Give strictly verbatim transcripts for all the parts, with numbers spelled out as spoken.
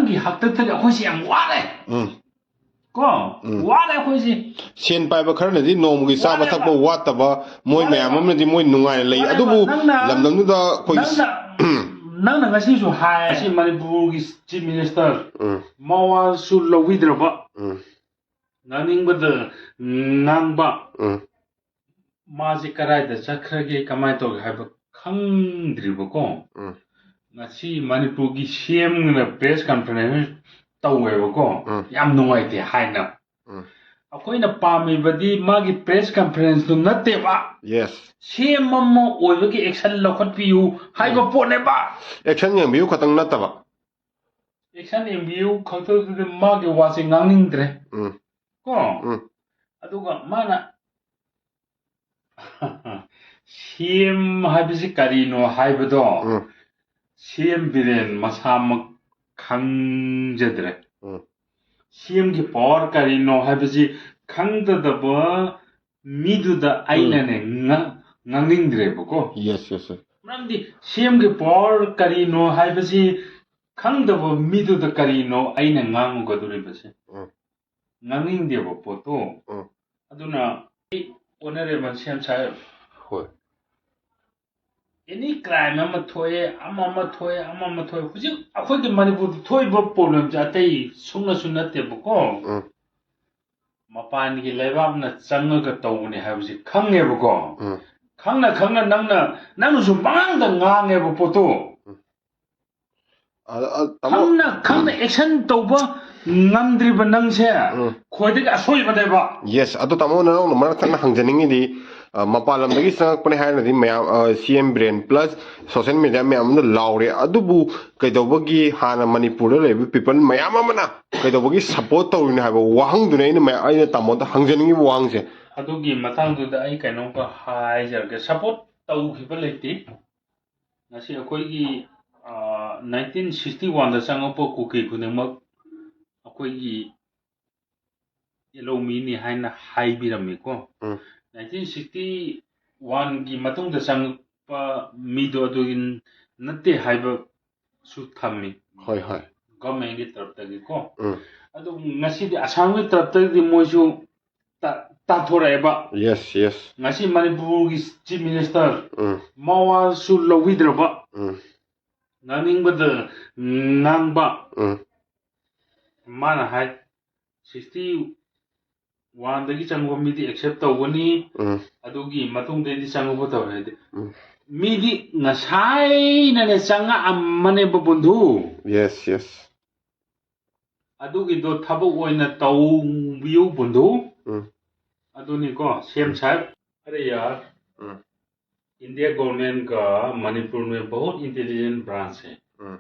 ꯒꯤ ꯍꯥꯛꯇꯛꯇꯗꯤ ꯑꯩꯈꯣꯏꯁꯦ ꯌꯥꯝ ꯋꯥꯔꯦ꯫ ꯎꯝ ꯀꯣ ꯎꯝ꯫ ꯋꯥꯔꯦ ꯑꯩꯈꯣꯏꯁꯦ꯫ ꯁꯦꯟ ꯄꯥꯏꯕ ꯈꯔꯅꯗꯤ ꯅꯣꯡꯃꯒꯤ ꯆꯥꯕ ꯋꯥꯔꯦꯕ꯫ ꯊꯛꯄ ꯋꯥꯠꯇꯕ, ꯃꯣꯏ ꯋꯥꯔꯦꯕ꯫ ꯃꯌꯥꯝ ꯑꯃꯅꯗꯤ ꯃꯣꯏ ꯅꯨꯡꯉꯥꯏꯅ ꯂꯩ꯫ ꯋꯥꯔꯦꯕ꯫ ꯑꯗꯨꯕꯨ ꯅꯪꯅ ꯂꯝꯗꯝꯗꯨꯗ ꯑꯩꯈꯣꯏ ꯅꯪꯅ ꯅꯪꯅ ꯉꯁꯤꯁꯨ ꯍꯥꯏ, ꯉꯁꯤ ꯃꯅꯤꯄꯨꯔꯒꯤ ꯆꯤꯐ ꯃꯤꯅꯤꯁꯇꯔ ꯎꯝ ꯃꯋꯥꯁꯨ ꯂꯧꯕꯤꯗ꯭ꯔꯕ, ꯎꯝ ꯉꯥꯡꯅꯤꯡꯕꯗ ꯉꯥꯡꯕ, ꯎꯝ ꯃꯥꯁꯦ ꯀꯗꯥꯏꯗ ꯆꯠꯈ꯭ꯔꯒꯦ, ꯀꯃꯥꯏꯅ ꯇꯧꯒꯦ ꯍꯥꯏꯕ ꯈꯪꯗ꯭ꯔꯤꯕꯀꯣ꯫ ꯎꯝ ꯉꯁꯤ ꯃꯅꯤꯄꯨꯔꯒꯤ ꯁꯤ ꯑꯦꯝꯅ ꯄ꯭ꯔꯦꯁ ꯀꯟꯐꯔꯦꯟꯁ ꯇꯧꯋꯦꯕꯀꯣ꯫ ꯎꯝ꯫ ꯌꯥꯝ ꯅꯨꯡꯉꯥꯏꯇꯦ ꯍꯥꯏꯅ꯫ ꯎꯝ꯫ ꯑꯩꯈꯣꯏꯅ ꯄꯥꯝꯃꯤꯕꯗꯤ ꯃꯥꯒꯤ ꯄ꯭ꯔꯦꯁ ꯀꯟꯐꯔꯦꯟꯁꯇꯨ ꯅꯠꯇꯦꯕ꯫ ꯌꯦꯁ꯫ ꯁꯤ ꯑꯦꯝ ꯑꯃ ꯑꯣꯏꯕꯒꯤ ꯑꯦꯛꯁꯟ ꯂꯧꯈꯠꯄꯤꯌꯨ ꯍꯥꯏꯕ ꯄꯣꯠꯅꯦꯕ꯫ ꯑꯦꯛꯁꯟ ꯌꯦꯡꯕꯤꯌꯨ ꯈꯛꯇꯪ ꯅꯠꯇꯕ꯫ ꯑꯦꯛꯁꯟ ꯌꯦꯡꯕꯤꯌꯨ ꯈꯛꯇꯗꯨꯗꯤ ꯃꯥꯒꯤ ꯋꯥꯁꯦ ꯉꯥꯡꯅꯤꯡꯗ꯭ꯔꯦ꯫ ꯎꯝ ꯀꯣ ꯎꯝ ꯑꯗꯨꯒ ꯃꯥꯅ ꯁꯤ ꯑꯦꯝ ꯍꯥꯏꯕꯁꯤ ꯀꯔꯤꯅꯣ ꯍꯥꯏꯕꯗꯣ ꯎꯝ ꯁꯤ ꯑꯦꯝ ꯕꯤꯔꯦꯟ ꯃꯁꯥꯃꯛ ꯈꯪꯖꯗ꯭ꯔꯦ꯫ ꯎꯝ ꯁꯤ ꯑꯦꯝꯒꯤ ꯄꯋꯥꯔ ꯀꯔꯤꯅꯣ ꯍꯥꯏꯕꯁꯤ ꯈꯪꯗꯗꯕ ꯃꯤꯗꯨꯗ ꯑꯩꯅꯅꯦ ꯉꯥ- ꯉꯥꯡꯅꯤꯡꯗ꯭ꯔꯦꯕꯀꯣ꯫ Yes yes yes. ꯃꯔꯝꯗꯤ ꯁꯤ ꯑꯦꯝꯒꯤ ꯄꯋꯥꯔ ꯀꯔꯤꯅꯣ ꯍꯥꯏꯕꯁꯤ ꯈꯪꯗꯕ ꯃꯤꯗꯨꯗ ꯀꯔꯤꯅꯣ ꯑꯩꯅ ꯉꯥꯡꯉꯨꯒꯗꯧꯔꯤꯕꯁꯦ? ꯎꯝ ꯉꯥꯡꯅꯤꯡꯗꯦꯕ ꯄꯣꯠꯇꯣ꯫ ꯎꯝ꯫ ꯑꯗꯨꯅ ꯑꯣꯅꯔꯦꯕꯜ ꯁꯤ ꯑꯦꯝ ꯁꯥꯍꯦꯕ, ꯍꯣꯏ꯫ ꯑꯦꯅꯤ ꯀ꯭ꯔꯥꯏꯝ ꯑꯃ ꯊꯣꯛꯑꯦ, ꯑꯃ ꯑꯃ ꯊꯣꯛꯑꯦ, ꯑꯃ ꯑꯃ ꯊꯣꯛꯑꯦ, ꯍꯧꯖꯤꯛ ꯑꯩꯈꯣꯏꯒꯤ ꯃꯅꯤꯄꯨꯔꯗ ꯊꯣꯛꯏꯕ ꯄ꯭ꯔꯣꯕ꯭ꯂꯦꯝꯁꯦ ꯑꯇꯩ ꯁꯨꯡꯅꯁꯨ ꯅꯠꯇꯦꯕꯀꯣ꯫ ꯎꯝ ꯃꯄꯥꯟꯒꯤ ꯂꯩꯕꯥꯛꯅ ꯆꯪꯉꯒ ꯇꯧꯕꯅꯦ ꯍꯥꯏꯕꯁꯤ ꯈꯪꯉꯦꯕꯀꯣ꯫ ꯎꯝ ꯈꯪꯅ ꯈꯪꯅ ꯅꯪꯅ ꯅꯪꯅꯁꯨ ꯄꯉꯥꯡꯗ ꯉꯥꯡꯉꯦꯕ ꯄꯣꯠꯇꯣ꯫ ꯑ- ꯑ- ꯇꯥꯃꯣ꯫ ꯈꯪꯅ ꯈꯪꯅ ꯑꯦꯛꯁꯟ ꯇꯧꯕ ꯉꯝꯗ꯭ꯔꯤꯕ ꯅꯪꯁꯦ ꯎꯝ꯫ ꯈ꯭ꯋꯥꯏꯗꯒꯤ ꯑꯁꯣꯏꯕꯅꯦꯕ꯫ ꯌꯦꯁ꯫ ꯑꯗꯣ ꯇꯥꯃꯣ, ꯅꯅꯥꯎꯅ ꯃꯔꯛ ꯊꯠꯅ ꯍꯪꯖꯅꯤꯡꯉꯤꯗꯤ, ꯑ, ꯃꯄꯥꯟ ꯂꯝꯗꯒꯤ ꯆꯪꯉꯛꯄꯅꯦ ꯍꯥꯏꯔꯒꯗꯤ ꯃꯌꯥꯝ, ꯁꯤ M Biren plus social media ꯃꯌꯥꯝ ꯑꯃꯅ ꯂꯥꯎꯔꯦ꯫ ꯑꯗꯨꯕꯨ ꯀꯩꯗꯧꯕꯒꯤ ꯍꯥꯟꯅ ꯃꯅꯤꯄꯨꯔꯗ ꯂꯩꯔꯤꯕ ꯄꯤꯄꯜ ꯃꯌꯥꯝ ꯑꯃꯅ ꯀꯩꯗꯧꯕꯒꯤ ꯁꯞꯄꯣꯔꯠ ꯇꯧꯔꯤꯅꯣ ꯍꯥꯏꯕ ꯋꯥꯍꯪꯗꯨꯅꯦ ꯑꯩꯅ ꯃꯌꯥꯝ- ꯑꯩꯅ ꯇꯥꯃꯣꯗ ꯍꯪꯖꯅꯤꯡꯉꯤꯕ ꯋꯥꯍꯪꯁꯦ꯫ ꯑꯗꯨꯒꯤ ꯃꯇꯥꯡꯗꯨꯗ ꯑꯩ ꯀꯩꯅꯣꯝꯈꯛ ꯍꯥꯏꯖꯔꯒꯦ꯫ ꯁꯞꯄꯣꯔꯠ ꯇꯧꯈꯤꯕ ꯂꯩꯇꯦ꯫ ꯉꯁꯤ ꯑꯩꯈꯣꯏꯒꯤ ꯅꯥꯏꯟꯇꯤꯟ ꯁꯤꯛꯁꯇꯤ ꯋꯥꯟꯗ ꯆꯪꯉꯛꯄ ꯀꯨꯀꯤ ꯈꯨꯗꯤꯡꯃꯛ ꯑꯩꯈꯣꯏꯒꯤ ꯌꯦꯜꯍꯧꯃꯤꯅꯤ ꯍꯥꯏꯅ ꯍꯥꯏꯕꯤꯔꯝꯃꯤꯀꯣ꯫ ꯎꯝ꯫ ꯅꯥꯏꯟꯇꯤꯟ ꯁꯤꯛꯁꯇꯤ ꯋꯥꯟꯒꯤ ꯃꯇꯨꯡꯗ ꯆꯪꯉꯛꯄ ꯃꯤꯗꯣ ꯑꯗꯨꯒꯤ ꯅꯠꯇꯦ ꯍꯥꯏꯕꯁꯨ ꯊꯝꯃꯤ꯫ ꯍꯣꯏ ꯍꯣꯏ꯫ ꯒꯚꯔꯟꯃꯦꯟꯒꯤ ꯇꯔꯞꯇꯒꯤꯀꯣ꯫ ꯎꯝ꯫ ꯑꯗꯨ ꯉꯁꯤꯗꯤ ꯑꯁꯥꯝꯒꯤ ꯇꯔꯞꯇꯒꯤꯗꯤ ꯃꯣꯏꯁꯨ ꯇꯥ- ꯇꯥꯟꯊꯣꯔꯛꯑꯦꯕ꯫ Yes, yes. ꯉꯁꯤ ꯃꯅꯤꯄꯨꯔꯒꯤ ꯆꯤꯐ ꯃꯤꯅꯤꯁꯇꯔ ꯎꯝ꯫ ꯃꯋꯥꯁꯨ ꯂꯧꯕꯤꯗ꯭ꯔꯕ, ꯎꯝ꯫ ꯉꯥꯡꯅꯤꯡꯕꯗ ꯉꯥꯡꯕ꯫ ꯎꯝ꯫ ꯃꯥꯅ ꯍꯥꯏ, ꯁꯤꯛꯁꯇꯤ ꯋꯥꯟꯗꯒꯤ ꯆꯪꯕ ꯃꯤꯗꯤ ꯑꯦꯛꯁꯦꯞ ꯇꯧꯒꯅꯤ, ꯎꯝ꯫ ꯑꯗꯨꯒꯤ ꯃꯇꯨꯡꯗꯩꯗꯤ ꯆꯪꯉꯛꯄ ꯇꯧꯔꯦ ꯍꯥꯏꯗꯤ꯫ ꯎꯝ꯫ ꯃꯤꯗꯤ ꯉꯁꯥꯏꯅꯅꯦ ꯆꯪꯉꯛꯑꯝꯃꯅꯦꯕ ꯕꯨꯟꯙꯨ꯫ Yes, yes. ꯑꯗꯨꯒꯤꯗꯣ ꯊꯕꯛ ꯑꯣꯏꯅ ꯇꯧꯕꯤꯌꯨ ꯕꯨꯟꯙꯨ꯫ ꯎꯝ꯫ ꯑꯗꯨꯅꯤꯀꯣ ꯁꯤ ꯑꯦꯝ ꯁꯥꯍꯦꯕ꯫ ꯑꯔꯦ ꯌꯥꯔ, ꯎꯝ꯫ इंडिया गवर्नमेंट का मणिपुर में बहुत इंटेलिजेंट ब्रांच है। ꯎꯝ꯫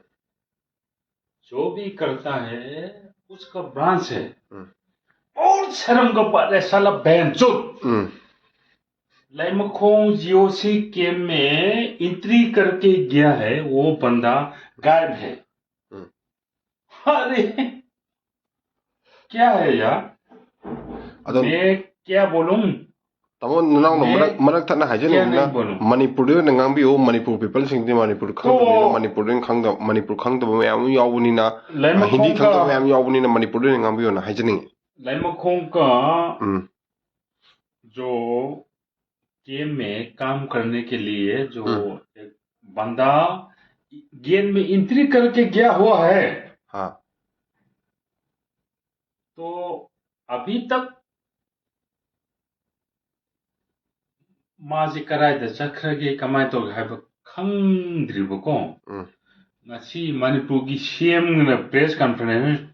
जो भी करता है, उसका ब्रांच है। ꯎꯝ꯫ बहुत शर्म का बात है साला बहनचोद। ꯎꯝ꯫ लैमखोंग जीओसी कैंप में एंट्री करके गया है, वो बंदा गायब है। हम्म। अरे, क्या है यार? ꯑꯗꯣ मैं क्या बोलूं? ꯇꯥꯃꯣ, ꯅꯅꯥꯎꯅ ꯃꯦ- ꯃꯔꯛ ꯃꯔꯛ ꯊꯠꯅ ꯍꯥꯏꯖꯅꯤꯡꯕꯅ, ꯀꯌꯥ ꯅꯪ ꯕꯣꯂꯣ? ꯃꯅꯤꯄꯨꯔꯗ ꯑꯣꯏꯅ ꯉꯥꯡꯕꯤꯌꯨ꯫ ꯃꯅꯤꯄꯨꯔ ꯄꯤꯄꯜꯁꯤꯡꯗꯤ ꯃꯅꯤꯄꯨꯔ ꯈꯪꯗꯕꯅꯤꯅ, ꯇꯣ- ꯃꯅꯤꯄꯨꯔꯗ ꯑꯣꯏꯅ ꯈꯪꯗꯕ, ꯃꯅꯤꯄꯨꯔꯗ ꯑꯣꯏꯅ ꯈꯪꯗꯕ ꯃꯌꯥꯝ ꯑꯃ ꯌꯥꯎꯕꯅꯤꯅ, ꯂꯩꯃꯈꯣꯡ ꯍꯤꯟꯗꯤ ꯈꯪꯗꯕ ꯀ- ꯃꯌꯥꯝ ꯌꯥꯎꯕꯅꯤꯅ ꯃꯅꯤꯄꯨꯔꯗ ꯑꯣꯏꯅ ꯉꯥꯡꯕꯤꯌꯣꯅ ꯍꯥꯏꯖꯅꯤꯡꯉꯤ꯫ ꯂꯩꯃꯈꯣꯡ ꯀ ꯎꯝ꯫ जो गेम में काम करने के लिए जो हम्म। एक बंदा गेम में एंट्री करके गया हुआ है, हाँ। तो अभी तक ꯃꯥꯁꯦ ꯀꯗꯥꯏꯗ ꯆꯠꯈ꯭ꯔꯒꯦ, ꯀꯃꯥꯏꯅ ꯇꯧꯒꯦ ꯍꯥꯏꯕ ꯈꯪꯗ꯭ꯔꯤꯕꯀꯣ꯫ ꯎꯝ꯫ ꯉꯁꯤ ꯃꯅꯤꯄꯨꯔꯒꯤ ꯁꯤ ꯑꯦꯝꯅ ꯄ꯭ꯔꯦꯁ ꯀꯟꯐꯔꯦꯟꯁ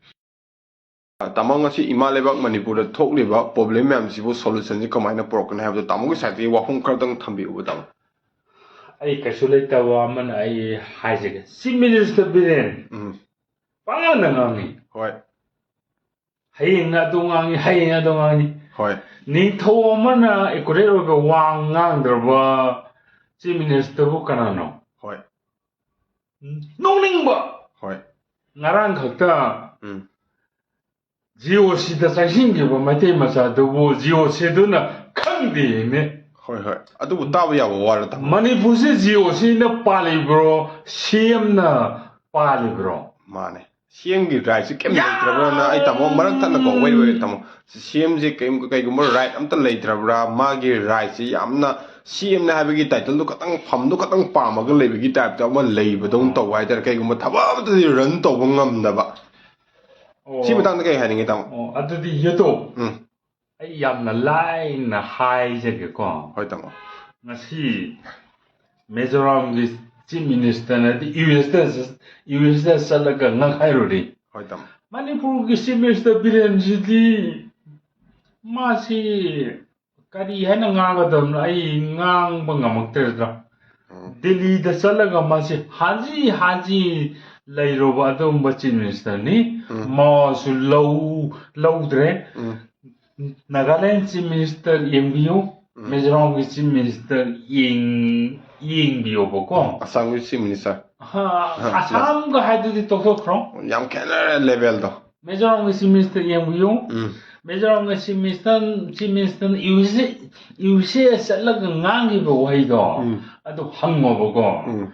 ꯇꯥꯃꯣ, ꯉꯁꯤ ꯏꯃꯥ ꯂꯩꯕꯥꯛ ꯃꯅꯤꯄꯨꯔꯗ ꯊꯣꯛꯂꯤꯕ ꯄ꯭ꯔꯣꯕ꯭ꯂꯦꯝ ꯃꯌꯥꯝꯁꯤꯕꯨ ꯁꯣꯂꯨꯁꯟꯁꯤ ꯀꯃꯥꯏꯅ ꯄꯨꯔꯛꯀꯅꯤ ꯍꯥꯏꯕꯗꯣ ꯇꯥꯃꯣꯒꯤ ꯁꯥꯏꯠꯇꯒꯤ ꯋꯥꯐꯝ ꯈꯔꯗꯪ ꯊꯝꯕꯤꯌꯨꯕ, ꯇꯥꯃꯣ꯫ ꯑꯩ ꯀꯩꯁꯨ ꯂꯩꯇꯕ ꯑꯃꯅ ꯑꯩ ꯍꯥꯏꯖꯒꯦ, ꯆꯤꯐ ꯃꯤꯅꯤꯁꯇꯔ ꯕꯤꯔꯦꯟ ꯎꯝ꯫ ꯄꯉꯥꯡꯗ ꯉꯥꯡꯉꯤ꯫ ꯍꯣꯏ꯫ ꯍꯌꯦꯡꯅ ꯑꯗꯨ ꯉꯥꯡꯉꯤ, ꯍꯌꯦꯡꯅ ꯑꯗꯨ ꯉꯥꯡꯉꯤ꯫ ꯍꯣꯏ꯫ ꯅꯤꯡꯊꯧ ꯑꯃꯅ ꯑꯦꯀꯨꯔꯦꯠ ꯑꯣꯏꯕ ꯋꯥ ꯉꯥꯡꯗ꯭ꯔꯕ ꯆꯤꯐ ꯃꯤꯅꯤꯁꯇꯔꯕꯨ ꯀꯅꯥꯅꯣ? ꯍꯣꯏ꯫ ꯅꯣꯛꯅꯤꯡꯕ꯫ ꯍꯣꯏ꯫ ꯉꯔꯥꯡ ꯈꯛꯇ ꯎꯝ꯫ ꯖꯤ ꯑꯣ ꯁꯤꯗ ꯆꯪꯁꯤꯟꯈꯤꯕ ꯃꯩꯇꯩ ꯃꯆꯥꯗꯨꯕꯨ ꯖꯤ ꯑꯣ ꯁꯤꯗꯨꯅ ꯈꯪꯗꯦꯅꯦ꯫ ꯍꯣꯏ, ꯍꯣꯏ꯫ ꯑꯗꯨꯕꯨ ꯇꯥꯕ ꯌꯥꯕ ꯋꯥꯔ, ꯇꯥꯃꯣ? ꯃꯅꯤꯄꯨꯔꯁꯤ ꯖꯤ ꯑꯣ ꯁꯤꯅ ꯄꯥꯜꯂꯤꯕ꯭ꯔꯣ, ꯁꯤ ꯑꯦꯝꯅ ꯄꯥꯜꯂꯤꯕ꯭ꯔꯣ? ꯃꯥꯅꯦ꯫ ꯁꯤ ꯑꯦꯝꯒꯤ ꯔꯥꯏꯠꯁꯦ ꯀꯩꯝ ꯂꯩꯇ꯭ꯔꯕ꯭ꯔꯅ ꯑꯩ ꯇꯥꯃꯣ ꯃꯔꯛ ꯊꯠꯅꯀꯣ, ꯋꯦꯠ ꯋꯦꯠ ꯇꯥꯃꯣ, ꯁꯤ ꯑꯦꯝꯁꯦ ꯀꯩꯝ ꯀꯩꯒꯨꯝꯕ ꯔꯥꯏꯠ ꯑꯝꯇ ꯂꯩꯇ꯭ꯔꯕ꯭ꯔꯥ? ꯃꯥꯒꯤ ꯔꯥꯏꯠꯁꯦ ꯌꯥꯝꯅ ꯁꯤ ꯑꯦꯝꯅꯦ ꯍꯥꯏꯕꯒꯤ ꯇꯥꯏꯇꯜꯗꯣ ꯈꯇꯪ, ꯐꯝꯗꯣ ꯈꯇꯪ ꯄꯥꯝꯃꯒ ꯂꯩꯕꯒꯤ ꯇꯥꯏꯞꯇ ꯑꯃ ꯂꯩꯕꯗꯧꯅ ꯇꯧꯕ ꯍꯥꯏꯇꯥꯔꯦ꯫ ꯀꯩꯒꯨꯝꯕ ꯊꯕꯛ ꯑꯝꯇꯗꯤ ꯔꯟ ꯇꯧꯕ ꯉꯝꯗꯕ꯫ ꯑꯣ, ꯁꯤ ꯃꯇꯥꯡꯗ ꯀꯩ ꯍꯥꯏꯅꯤꯡꯉꯤ ꯇꯥꯃꯣ? ꯑꯣ, ꯑꯗꯨꯗꯤ ꯌꯦꯇꯣ, ꯎꯝ꯫ ꯑꯩ ꯌꯥꯝꯅ ꯂꯥꯏꯅ ꯍꯥꯏꯖꯒꯦꯀꯣ꯫ ꯍꯣꯏ ꯇꯥꯃꯣ꯫ ꯉꯁꯤ ꯃꯤꯖꯣꯔꯥꯝꯒꯤ ꯆꯤꯐ ꯃꯤꯅꯤꯁꯇꯔꯅꯗꯤ ꯌꯨ ꯑꯦꯁꯇ, ꯌꯨ ꯑꯦꯁꯇ ꯆꯠꯂꯒ ꯉꯥꯡꯍꯥꯏꯔꯨꯔꯤ꯫ ꯍꯣꯏ ꯇꯥꯃꯣ꯫ ꯃꯅꯤꯄꯨꯔꯒꯤ ꯆꯤꯐ ꯃꯤꯅꯤꯁꯇꯔ ꯕꯤꯔꯦꯟꯁꯤꯗꯤ ꯃꯥꯁꯤ ꯀꯔꯤ ꯍꯥꯏꯅ ꯉꯥꯡꯒꯗꯕꯅꯣ? ꯑꯩ ꯉꯥꯡꯕ ꯉꯝꯃꯛꯇ꯭ꯔꯦꯗ꯫ ꯎꯝ꯫ ꯗꯤꯜꯂꯤꯗ ꯆꯠꯂꯒ ꯃꯥꯁꯤ ꯍꯥꯟꯖꯤ ꯍꯥꯟꯖꯤ ꯂꯩꯔꯨꯕ ꯑꯗꯨꯒꯨꯝꯕ ꯆꯤꯐ ꯃꯤꯅꯤꯁꯇꯔꯅꯤ꯫ ꯎꯝ꯫ ꯃꯥꯁꯨ ꯂꯧ ꯂꯧꯗ꯭ꯔꯦ꯫ ꯎꯝ꯫ ꯅꯥꯒꯥꯂꯦꯟ ꯆꯤꯐ ꯃꯤꯅꯤꯁꯇꯔ ꯌꯦꯡꯕꯤꯌꯨ, ꯎꯝ꯫ ꯃꯤꯖꯣꯔꯥꯝꯒꯤ ꯆꯤꯐ ꯃꯤꯅꯤꯁꯇꯔ ꯌꯦꯡ ꯌꯦꯡꯕꯤꯌꯣꯕꯀꯣ꯫ ꯑꯁꯥꯝꯒꯤ ꯆꯤꯐ ꯃꯤꯅꯤꯁꯇꯔ꯫ ꯍꯥ, ꯑ, ꯑꯁꯥꯝꯒ ꯍꯥꯏꯗꯨꯗꯤ ꯇꯣꯛꯊꯣꯛꯈ꯭ꯔꯣ꯫ ꯌꯥꯝ ꯈꯦꯠꯅꯔꯦ ꯂꯦꯚꯦꯜꯗꯣ꯫ ꯃꯤꯖꯣꯔꯥꯝꯒꯤ ꯆꯤꯐ ꯃꯤꯅꯤꯁꯇꯔ ꯌꯦꯡꯕꯤꯌꯨ꯫ ꯎꯝ꯫ ꯃꯤꯖꯣꯔꯥꯝꯒꯤ ꯆꯤꯐ ꯃꯤꯅꯤꯁꯇꯔ, ꯆꯤꯐ ꯃꯤꯅꯤꯁꯇꯔꯅ U S A, U S A ꯆꯠꯂꯒ ꯉꯥꯡꯈꯤꯕ ꯋꯥꯍꯩꯗꯣ, ꯎꯝ꯫ ꯑꯗꯨ ꯍꯪꯉꯣꯕꯀꯣ꯫ ꯎꯝ꯫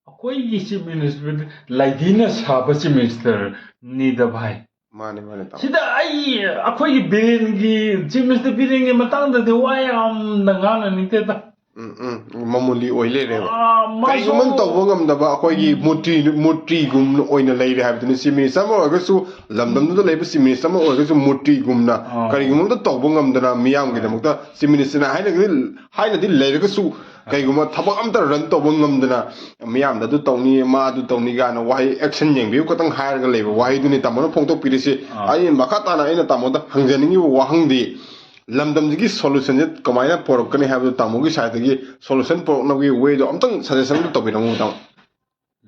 ꯑꯩꯈꯣꯏꯒꯤ ꯆꯤꯐ ꯃꯤꯅꯤꯁꯇꯔ ꯂꯩꯗꯤꯅ ꯁꯥꯕ ꯆꯤꯐ ꯃꯤꯅꯤꯁꯇꯔꯅꯤꯗ ꯚꯥꯏ꯫ ꯃꯥꯅꯦ, ꯃꯥꯅꯦ, ꯇꯥꯃꯣ꯫ ꯁꯤꯗ ꯑꯩ, ꯑꯩꯈꯣꯏꯒꯤ ꯕꯤꯔꯦꯟꯒꯤ, ꯆꯤꯐ ꯃꯤꯅꯤꯁꯇꯔ ꯕꯤꯔꯦꯟꯒꯤ ꯃꯇꯥꯡꯗꯗꯤ ꯋꯥ ꯌꯥꯝꯅ ꯉꯥꯡꯅꯅꯤꯡꯗꯦꯗ꯫ ꯎꯝ, ꯎꯝ, ꯃꯃꯨꯂꯤ ꯑꯣꯏ ꯂꯩꯔꯦꯕ꯫ ꯑꯥ, ꯃꯥꯁꯨ ꯀꯩꯒꯨꯝꯕ ꯇꯧꯕ ꯉꯝꯗꯕ ꯑꯩꯈꯣꯏꯒꯤ ꯃꯨꯔꯇꯤ, ꯃꯨꯔꯇꯤꯒꯨꯝꯅ ꯑꯣꯏꯅ ꯂꯩꯔꯦ ꯍꯥꯏꯕꯗꯨꯅꯤ꯫ ꯆꯤꯐ ꯃꯤꯅꯤꯁꯇꯔ ꯑꯃ ꯑꯣꯏꯔꯒꯁꯨ, ꯂꯝꯗꯝꯗꯨꯗ ꯂꯩꯕ ꯆꯤꯐ ꯃꯤꯅꯤꯁꯇꯔ ꯑꯃ ꯑꯣꯏꯔꯒꯁꯨ, ꯃꯨꯔꯇꯤꯒꯨꯝꯅ ꯑꯥ꯫ ꯀꯔꯤꯒꯨꯝꯕ ꯑꯝꯇ ꯇꯧꯕ ꯉꯝꯗꯅ ꯃꯤꯌꯥꯝꯒꯤꯗꯃꯛꯇ ꯆꯤꯐ ꯃꯤꯅꯤꯁꯇꯔꯅ ꯍꯥꯏꯅꯗꯤ, ꯍꯥꯏꯅꯗꯤ ꯂꯩꯔꯒꯁꯨ, ꯀꯩꯒꯨꯝꯕ ꯊꯕꯛ ꯑꯝꯇ ꯔꯟ ꯇꯧꯕ ꯉꯝꯗꯅ ꯃꯤꯌꯥꯝꯗ ꯑꯗꯨ ꯇꯧꯅꯤ, ꯃꯥ ꯑꯗꯨ ꯇꯧꯅꯤ ꯀꯥꯏꯅ ꯋꯥꯍꯩ, "ꯑꯦꯛꯁꯟ ꯌꯦꯡꯕꯤꯌꯨ" ꯈꯛꯇꯪ ꯍꯥꯏꯔꯒ ꯂꯩꯕ ꯋꯥꯍꯩꯗꯨꯅꯤ ꯇꯥꯃꯣꯅ ꯐꯣꯡꯗꯣꯛꯄꯤꯔꯤꯁꯤ꯫ ꯑꯥ꯫ ꯑꯩ ꯃꯈꯥ ꯇꯥꯅ ꯑꯩꯅ ꯇꯥꯃꯣꯗ ꯍꯪꯖꯅꯤꯡꯉꯤꯕ ꯋꯥꯍꯪꯗꯤ, ꯂꯝꯗꯝꯁꯤꯒꯤ ꯁꯣꯂꯨꯁꯟꯁꯦ ꯀꯃꯥꯏꯅ ꯄꯨꯔꯛꯀꯅꯤ ꯍꯥꯏꯕꯗꯨ ꯇꯥꯃꯣꯒꯤ ꯁꯥꯏꯠꯇꯒꯤ ꯁꯣꯂꯨꯁꯟ ꯄꯨꯔꯛꯅꯕꯒꯤ ꯋꯦꯗꯣ ꯑꯝꯇꯪ ꯁꯖꯦꯁꯟ ꯑꯝꯇ ꯇꯧꯕꯤꯔꯝꯃꯨ ꯇꯥꯃꯣ꯫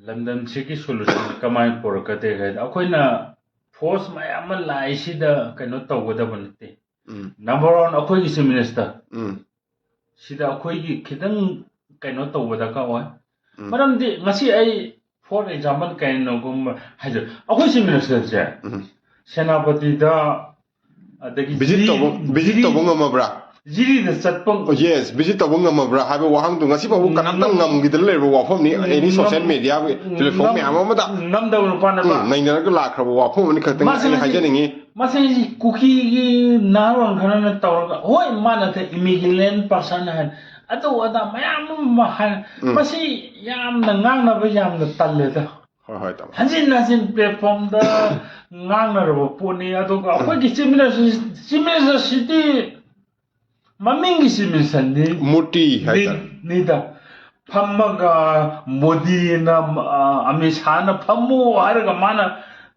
ꯂꯝꯗꯝꯁꯤꯒꯤ ꯁꯣꯂꯨꯁꯟ ꯀꯃꯥꯏꯅ ꯄꯨꯔꯛꯀꯗꯦ ꯍꯥꯏꯗꯤ, ꯑꯩꯈꯣꯏꯅ ꯐꯣꯔꯁ ꯃꯌꯥꯝ ꯑꯃ ꯂꯥꯛꯏꯁꯤꯗ ꯀꯩꯅꯣ ꯇꯧꯒꯗꯕ ꯅꯠꯇꯦ꯫ ꯎꯝ꯫ ꯅꯝꯕꯔ ꯋꯥꯟ, ꯑꯩꯈꯣꯏꯒꯤ ꯆꯤꯐ ꯃꯤꯅꯤꯁꯇꯔ ꯎꯝ꯫ ꯁꯤꯗ ꯑꯩꯈꯣꯏꯒꯤ ꯈꯤꯇꯪ ꯀꯩꯅꯣ ꯇꯧꯕ ꯗꯔꯀꯥꯔ ꯑꯣꯏ꯫ ꯎꯝ꯫ ꯃꯔꯝꯗꯤ ꯉꯁꯤ ꯑꯩ, ꯐꯣꯔ ꯑꯦꯛꯖꯥꯝꯄꯜ, ꯀꯩꯅꯣꯒꯨꯝꯕ ꯍꯥꯏꯖ-, ꯑꯩꯈꯣꯏ ꯆꯤꯐ ꯃꯤꯅꯤꯁꯇꯔꯁꯦ ꯎꯝ꯫ ꯚꯤꯖꯤꯠ ꯖꯤꯔꯤ-, ꯇꯧꯕ, ꯚꯤꯖꯤꯠ ꯖꯤꯔꯤ-, ꯇꯧꯕ ꯉꯝꯃꯕ꯭ꯔꯥ? ꯖꯤꯔꯤꯗ ꯆꯠꯄ ꯌꯦꯁ ꯚꯤꯖꯤꯠ ꯇꯧꯕ ꯉꯝꯃꯕ꯭ꯔꯥ ꯍꯥꯏꯕ ꯋꯥꯍꯪꯗꯣ ꯉꯁꯤ ꯐꯥꯎꯕ ꯀꯅꯥꯝꯇ ꯉꯝꯈꯤꯗꯅ ꯂꯩꯔꯕ ꯋꯥꯐꯝꯅꯤ ꯑꯦꯅꯤ ꯁꯣꯁꯤꯌꯦꯜ ꯃꯦꯗꯤꯌꯥ ꯄ꯭ꯂꯦꯠꯐꯣꯝ ꯃꯌꯥꯝ ꯑꯃꯗ ꯉꯝꯗꯕ ꯅꯨꯄꯥꯅꯦꯕ ꯎꯝ, ꯅꯩꯅꯔꯒ ꯂꯥꯛꯈ꯭ꯔꯕ ꯋꯥꯐꯝ ꯑꯃꯅꯤ ꯈꯛꯇꯪ ꯃꯥꯁꯦ ꯑꯩꯅ ꯃꯁꯤ- ꯍꯥꯏꯖꯅꯤꯡꯉꯤ ꯃꯁꯤ ꯀꯨꯀꯤꯒꯤ ꯅꯍꯥꯔꯣꯜ ꯈꯔꯅ ꯇꯧꯔꯒ ꯍꯣꯏ ꯃꯥꯅ ꯏꯃꯤꯒ꯭ꯔꯦꯟ ꯄꯥꯔꯁꯟ ꯍꯥꯏ ꯑꯗꯨ ꯑꯗꯥ ꯃꯌꯥꯝ ꯑꯃ ꯍꯥꯏ ꯎꯝ. ꯃꯁꯤ ꯌꯥꯝꯅ ꯉꯥꯡꯅꯕ ꯌꯥꯝꯅ ꯇꯜꯂꯦꯗ ꯍꯣꯏ ꯍꯣꯏ ꯇꯥꯃꯣ ꯍꯟꯖꯤꯟ ꯍꯟꯖꯤꯟ ꯄ꯭ꯂꯦꯠꯐꯣꯝꯗ ꯉꯥꯡꯅꯔꯕ ꯄꯣꯠꯅꯤ ꯑꯗꯨꯒ ꯑꯩꯈꯣꯏꯒꯤ ꯆꯤꯞ ꯃꯤꯅꯤꯁꯇꯔ ꯆꯤꯞ ꯃꯤꯅꯤꯁꯇꯔꯁꯤꯗꯤ ꯃꯃꯤꯡꯒꯤ ꯆꯤꯞ ꯃꯤꯅꯤꯁꯇꯔꯅꯤ ꯃꯨꯔꯇꯤ ꯍꯥꯏꯇꯥꯔꯦ ꯅꯤꯗ ꯐꯝꯃꯒ ꯃꯣꯗꯤꯅ ꯑ, ꯑꯃꯤꯠ ꯁꯥꯍꯅ ꯐꯝꯃꯨ ꯍꯥꯏꯔꯒ ꯃꯥꯅ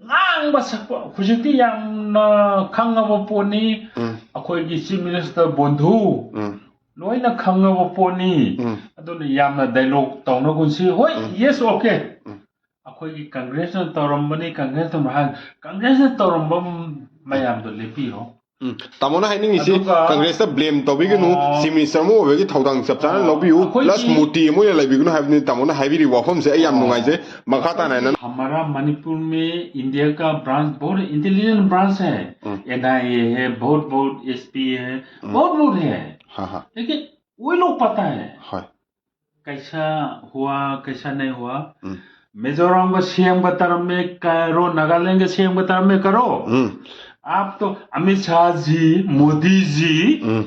ꯉꯥꯡꯕ ꯁꯛꯄ ꯍꯧꯖꯤꯛꯇꯤ ꯌꯥꯝꯅ ꯈꯪꯉꯕ ꯄꯣꯠꯅꯤ ꯎꯝ, ꯑꯩꯈꯣꯏꯒꯤ ꯆꯤꯞ ꯃꯤꯅꯤꯁꯇꯔ ꯕꯣꯟꯙꯨ ꯎꯝ, ꯂꯣꯏꯅ ꯈꯪꯉꯕ ꯄꯣꯠꯅꯤ ꯎꯝ. ꯑꯗꯨꯅ ꯌꯥꯝꯅ ꯗꯥꯏꯂꯣꯛ ꯇꯧꯅꯒꯨꯝꯁꯤ ꯍꯣꯏ ꯌꯦꯁ ꯑꯣꯀꯦ ꯎꯝ. ꯑꯩꯈꯣꯏꯒꯤ ꯀꯪꯒ꯭ꯔꯦꯁꯅ ꯇꯧꯔꯝꯕꯅꯤ ꯀꯪꯒ꯭ꯔꯦꯁꯅ ꯍꯥꯏ ꯀꯪꯒ꯭ꯔꯦꯁꯅ ꯇꯧꯔꯝꯕ ꯃꯌꯥꯝꯗꯣ ꯂꯦꯞꯄꯤꯔꯣ ꯎꯝ. ꯇꯥꯃꯣꯅ ꯍꯥꯏꯅꯤꯡꯉꯤꯁꯤ ꯑꯗꯨꯒ- ꯀꯪꯒ꯭ꯔꯦꯁꯇ ꯕ꯭ꯂꯦꯝ ꯇꯧꯕꯤꯒꯅꯨ ꯑꯣ. ꯆꯤꯞ ꯃꯤꯅꯤꯁꯇꯔ ꯑꯃ ꯑꯣꯏꯕꯒꯤ ꯊꯧꯗꯥꯡ ꯆꯞ ꯆꯥꯅ ꯑꯣ. ꯂꯧꯕꯤꯌꯨ ꯑꯩꯈꯣꯏꯒꯤ- ꯄ꯭ꯂꯁ ꯃꯨꯔꯇꯤ ꯑꯃ ꯑꯣꯏꯅ ꯂꯩꯕꯤꯒꯅꯨ ꯍꯥꯏꯕꯅꯤ ꯇꯥꯃꯣꯅ ꯍꯥꯏꯕꯤꯔꯤꯕ ꯋꯥꯐꯝꯁꯦ ꯑꯩ ꯌꯥꯝ ꯅꯨꯡꯉꯥꯏꯖꯩ ꯃꯈꯥ ꯇꯥꯅ ꯍꯥꯏꯅ हमारा मणिपुर में इंडिया का ब्रांच बहुत इंटेलिजेंट ब्रांच है हम्म. एनआईए है बहुत बहुत एसपी है बहुत बहुत है हाँ हाँ लेकिन वही लोग पता है हाँ कैसा हुआ कैसा नहीं हुआ हम्म. मिजोरम का सीएम का तरफ में करो नागालैंड के सीएम का तरफ में करो हम्म आप तो अमित शाह जी मोदी जी हम्म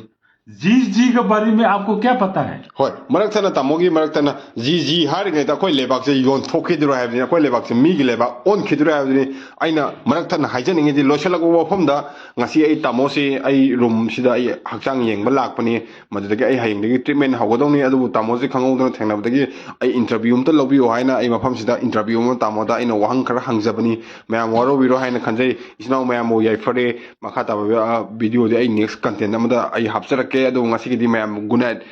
जी जी के बारे में आपको क्या पता है ꯍꯣꯏ ꯃꯔꯛ ꯊꯠꯅ ꯇꯥꯃꯣꯒꯤ ꯃꯔꯛ ꯊꯠꯅ ꯖꯤ ꯖꯤ ꯍꯥꯏꯔꯤꯉꯩꯗ ꯑꯩꯈꯣꯏ ꯂꯩꯕꯥꯛꯁꯦ ꯌꯣꯟꯊꯣꯛꯈꯤꯗꯣꯏꯔꯣ ꯍꯥꯏꯕꯗꯨꯅꯤ ꯑꯩꯈꯣꯏ ꯂꯩꯕꯥꯛꯁꯦ ꯃꯤꯒꯤ ꯂꯩꯕꯥꯛ ꯑꯣꯟꯈꯤꯗꯣꯏꯔꯣ ꯍꯥꯏꯕꯗꯨꯅꯤ ꯑꯩꯅ ꯃꯔꯛ ꯊꯠꯅ ꯍꯥꯏꯖꯅꯤꯡꯉꯤꯗꯤ ꯂꯣꯏꯁꯤꯜꯂꯛꯄ ꯋꯥꯐꯝꯗ ꯉꯁꯤ ꯑꯩ ꯇꯥꯃꯣꯁꯤ ꯑꯩ ꯔꯨꯝꯁꯤꯗ ꯑꯩ ꯍꯛꯆꯥꯡ ꯌꯦꯡꯕ ꯂꯥꯛꯄꯅꯤ ꯃꯗꯨꯗꯒꯤ ꯑꯩ ꯍꯌꯦꯡꯗꯒꯤ ꯇ꯭ꯔꯤꯠꯃꯦꯟ ꯍꯧꯒꯗꯧꯅꯤ ꯑꯗꯨꯕꯨ ꯇꯥꯃꯣꯁꯤ ꯈꯪꯍꯧꯗꯅ ꯊꯦꯡꯅꯕꯗꯒꯤ ꯑꯩ ꯏꯟꯇꯔꯚ꯭ꯌꯨ ꯑꯃꯇ ꯂꯧꯕꯤꯌꯨ ꯍꯥꯏꯅ ꯑꯩ ꯃꯐꯝꯁꯤꯗ ꯏꯟꯇꯔꯚ꯭ꯌꯨ ꯑꯃ ꯇꯥꯃꯣꯗ ꯑꯩꯅ ꯋꯥꯍꯪ ꯈꯔ ꯍꯪꯖꯕꯅꯤ ꯃꯌꯥꯝ ꯋꯥꯔꯧꯕꯤꯔꯣ ꯍꯥꯏꯅ ꯈꯟꯖꯩ ꯏꯆꯤꯟ ꯏꯅꯥꯎ ꯃꯌꯥꯝꯕꯨ ꯌꯥꯏꯐꯔꯦ ꯃꯈꯥ ꯇꯥꯕ ꯚꯤꯗꯤꯑꯣꯗꯤ ꯑꯩ ꯅꯦꯛꯁ ꯀꯟꯇꯦꯟ ꯑꯃꯗ ꯑꯩ ꯍꯥꯞꯆꯔꯛꯀꯦ ꯑꯗꯨꯕꯨ ꯉꯁꯤꯒꯤꯗꯤ ꯃꯌꯥꯝ ꯒꯨꯗ ꯅꯥꯏꯠ